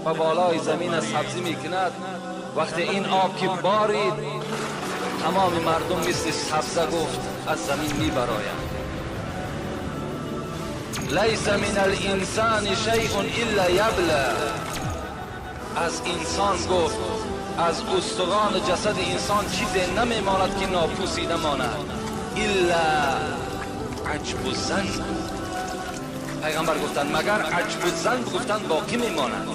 و بالای زمین سبزی میکند، وقتی این آب که بارید تمام مردم مثل سبزه گفت از زمین میبرایند. لیس من الانسان شیء الا یبلی. از انسان گفت از استخوان جسد انسان چیزی نمیماند که ناپوسیده ماند، الا عجب الذنب. پیغمبر گفتند مگر عجب الذنب گفتند باقی میماند.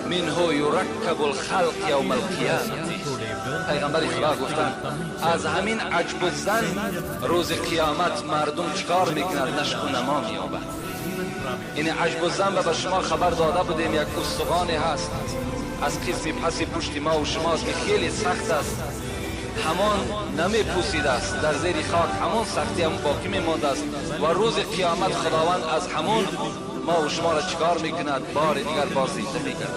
منه یرکب الخلق یوم القیامة. پیغمبر خدا گفتند از همین عجب الذنب روز قیامت مردم چکار میکند؟ نشک و نما مییابد. این عجب الذنب به شما خبر داده بودیم، یک استخوانی هست از قسم پس پشت ما و شماست که خیلی سخت است، همان نمی پوسیده است در زیر خاک، همان سختی هم باقی میمانده است و روز قیامت خداوند از همون ما و شما را چیکار میکند؟ بار دیگر باز زنده میکند.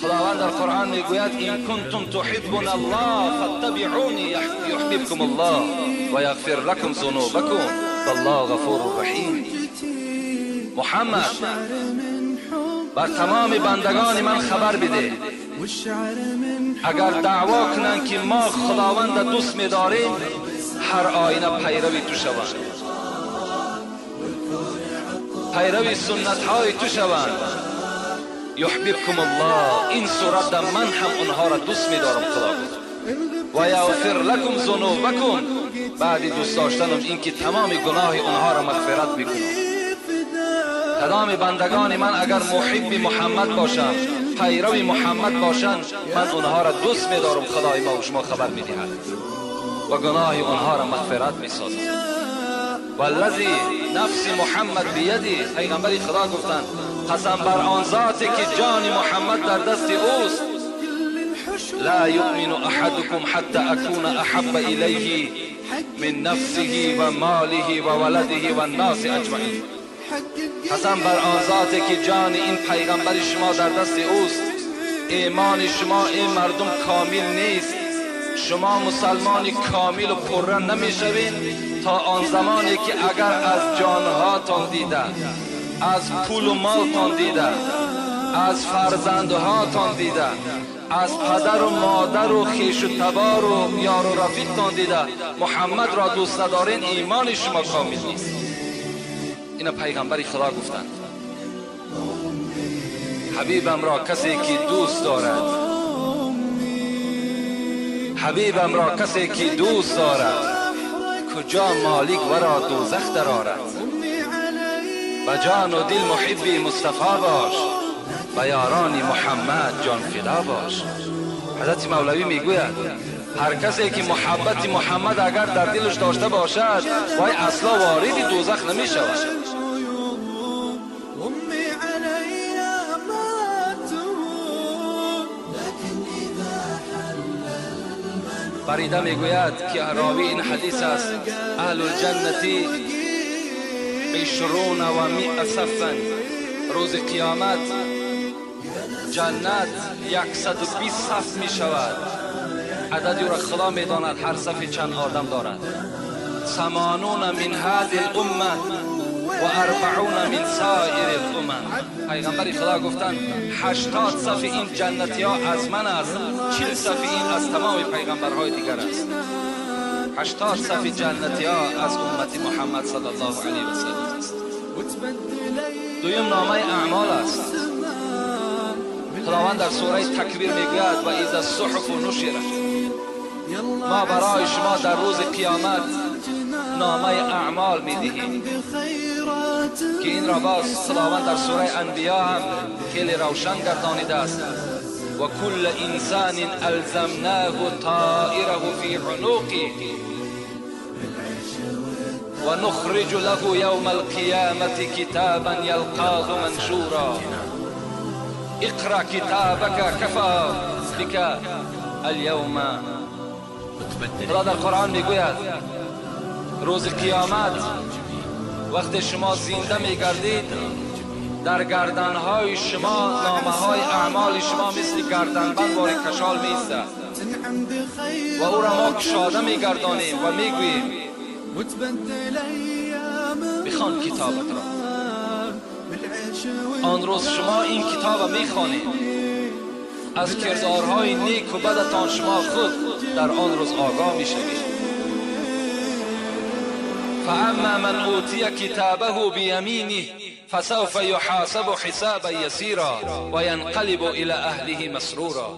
خداوند در قرآن میگوید این کنتم تحبون الله فاتبعونی یحببکم الله و یغفر لکم ذنوبکم والله غفور رحیم. محمد بر تمام بندگان من خبر بده اگر دعوا کنند که ما خداوند دوست می‌داریم، هر آینه پیروی تو شوند، پیروی سنت های تو شوند. یحببکم الله، این صورت در من هم اونها را دوست می‌دارم خدا گفت. و یغفر لکم ذنوبکم، بعد دوست داشتنم این که تمام گناه اونها را مغفرت میکنم. تمام بندگان من اگر محب محمد باشند، پیرو محمد باشند، من اونها را دوست می‌دارم، خدای ما و شما خبر می‌دهد و گناه اونها را مغفرت می‌سازم. والذی نفس محمد بیدی، پیغمبر خدا گفتند قسم بر آن ذاتی که جان محمد در دست اوست، لا یؤمن احدکم حتی اکون احب الیه من نفسه و ماله و ولده و الناس اجمعین. قسم بر آن ذاتی که جان این پیغمبر شما در دست اوست، ایمان شما ای مردم کامل نیست، شما مسلمان کامل و پره نمیشوید تا آن زمانی که اگر از جانهاتان دیده، از پول و مالتان دیده، از فرزندهاتان دیده، از پدر و مادر و خویش و تبار و یار و رفیقتان دیده محمد را دوست ندارین، ایمان شما کامل نیست. اینا پیغمبر خدا گفتند. حبیبم را کسی که دوست دارد، حبیبم را کسی که دوست دارد، کجا مالک ورا دوزخ درآرد. به جان و دل محبی مصطفی باش، به یاران محمد جان فدا باش. حضرت مولوی میگوید هر کسی که محبت محمد اگر در دلش داشته باشد، وای اصلا وارد دوزخ نمی شود. بریده میگوید که راوی این حدیث است، اهل الجنة عشرون و مئة صفا. روز قیامت جنت 120 صف می شود. عددی را خدا می داند هر صف چند آدم دارد. 80 من هذه الامه و 40 من سایر الامم. پیغمبر خدا گفتند 80 صف این جنتی ها از من است، 40 صف این از تمام پیغمبرهای دیگر است. 80 صف جنتی ها از امت محمد صلی الله علیه و سلم است. دویم نامه اعمال است. خداوند در سوره تکبیر میگوید و اذا الصحف نشرت، ما برای شما در روز قیامت نامه اعمال میدهیم که این را باز خداوند در سوره انبیا هم خیلی روشن گردانیده است. و کل انسان الزمناه طائره فی عنقه و نخرج له یوم القیامة کتابا یلقاه منشورا اقرأ کتابک کفا بک اليوم. خدا در قرآن میگوید روز قیامت وقتی شما زنده میگردید در گردنهای شما نامه های اعمال شما مثل گردنبند وار کشال میایستد. و او را ما کشاده میگردانیم و میگوییم بخوان کتابت را. آن روز شما این کتاب میخوانید، از کردارهای نیک و بدتان شما خود در آن روز آگاه میشوید. فاما من اوتی کتابه بیمینه فسوف یحاسب حسابا یسیرا و ینقلب الی اهله مسرورا.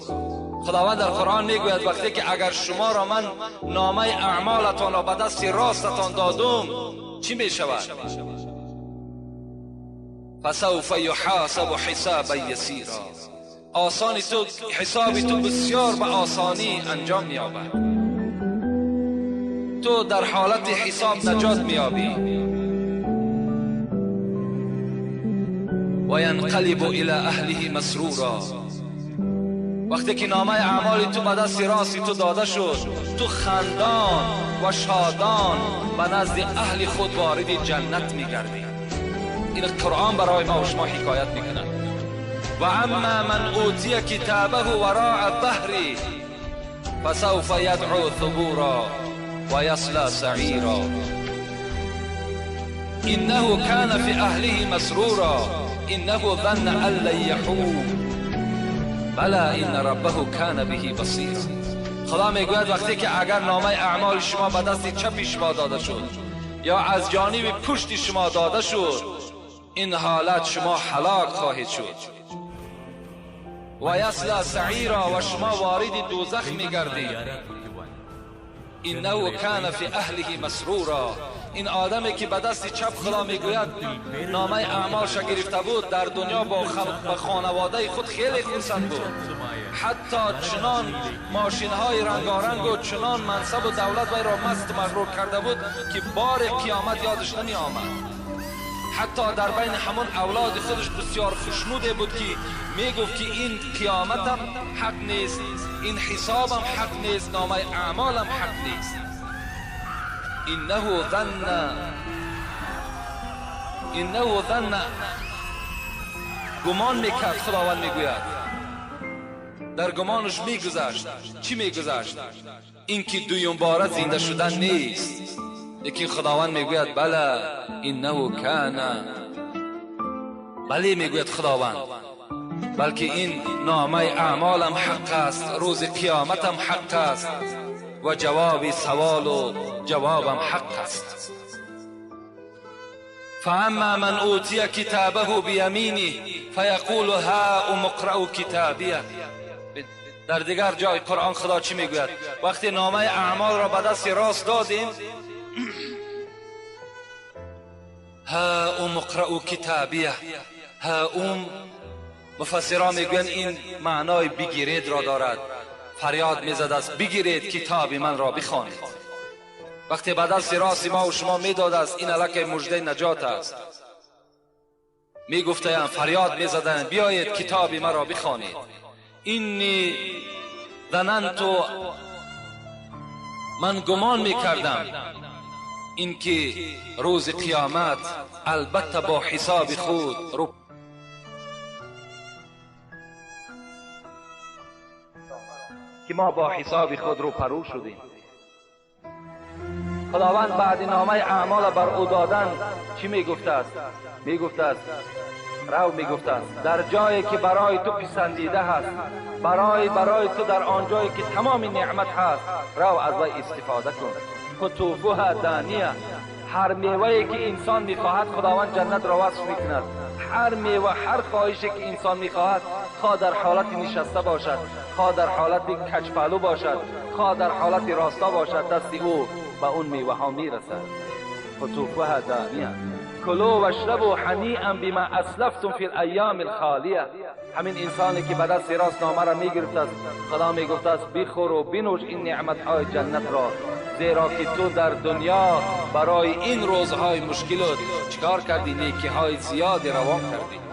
خداوند در قرآن میگوید وقتی که اگر شما را من نامه اعمالتان را به دست راستتان دادم چی میشود؟ فسوف یحاسب حسابا یسیرا. آسانی تو، حساب تو بسیار به آسانی انجام مییابد. تو در حالت حساب نجات مییابی. و ینقلب الی اهله مسرورا. وقتی که نامه اعمال تو به دست راست تو داده شد، تو خندان و شادان به نزد اهل خود وارد جنت میگردی. این قرآن برای ما و شما حکایت میکند. و اما من اوتی کتابه وراء ظهری فسوف یدعو ثبورا و یصلی سعیرا انه کان فی اهله مسرورا انه ظن ان لن یحور بلی ان ربه کان به بصیرا. خدا میگوید وقتی که اگر نامه اعمال شما به دست چپ شما داده شد یا از جانب پشت شما داده شد، این حالت شما هلاک خواهید شد. و یصلی سعیرا، و شما وارد دوزخ میگردید. انه کان فی اهله مسرورا. این آدمی که به دست چپ خدا میگوید نامه اعمالش گرفته بود، در دنیا با خانواده خود خیلی خرسند بود، حتی چنان ماشین های رنگارنگ و چنان منصب و دولت وی را مست مغرور کرده بود که بار قیامت یادش نمی آمد. حتی در بین همون اولاد خودش بسیار خوشنوده بود که میگفت که این قیامتم حق نیست، این حسابم حق نیست، نامه اعمالم حق نیست. انه ظن، گمان میکرد. خداوند میگوید در گمانش میگذشت. چی میگذشت؟ اینکه دویم باره زنده شدن نیست. لیکن خداوند میگوید بله انه کان، بله میگوید خداوند، بلکه این نامه اعمالم حق است، روز قیامتم حق است و جواب سوال و جوابم حق است. فاما من اوتی کتابه بیمینه فیقول هاؤم اقرأوا کتابیه. در دیگر جای قرآن خدا چی میگوید؟ وقتی نامه اعمال را به دست راست دادیم، هاؤم اقرأوا کتابیه. هاؤم مفسران میگویند این معنای بگیرید را دارد. فریاد میزد است بگیرید کتاب من را بخوانید. وقتی به دست راست ما و شما میداد است، این الک مژده نجات است. میگفتند، فریاد میزدند بیایید کتاب مرا بخوانید. اینی ظننت، من گمان میکردم اینکه روز قیامت البته با حساب خود رو که ما با حساب خود رو پرو شدیم. خداوند بعد نامه اعمال بر او دادن چی میگفته است؟ میگفته است رو، میگفته است در جایی که برای تو پسندیده هست، برای تو در آن جایی که تمام نعمت هست، رو از وی استفاده کن. قطوفها دانیه، هر میوه‌ای که انسان میخواهد خداوند جنت را وصف میکند. هر میوه، هر خواهشی که انسان میخواهد، خواه در حالت نشسته باشد، خواه در حالت کجپلو باشد، خواه در حالت راستا باشد، دست او به اون میوه ها میرسد. قطوفها دانیه. کلوا واشربوا هنیئا بما اسلفتم فی الایام الخالیه. همین انسانی که به دست راست نامه را میگرفت است، خدا میگفت است بخور و بنوش این نعمت های جنت را، زیرا که تو در دنیا برای این روزهای مشکلات چیکار کردی؟ نیکی های زیادی روان کردی.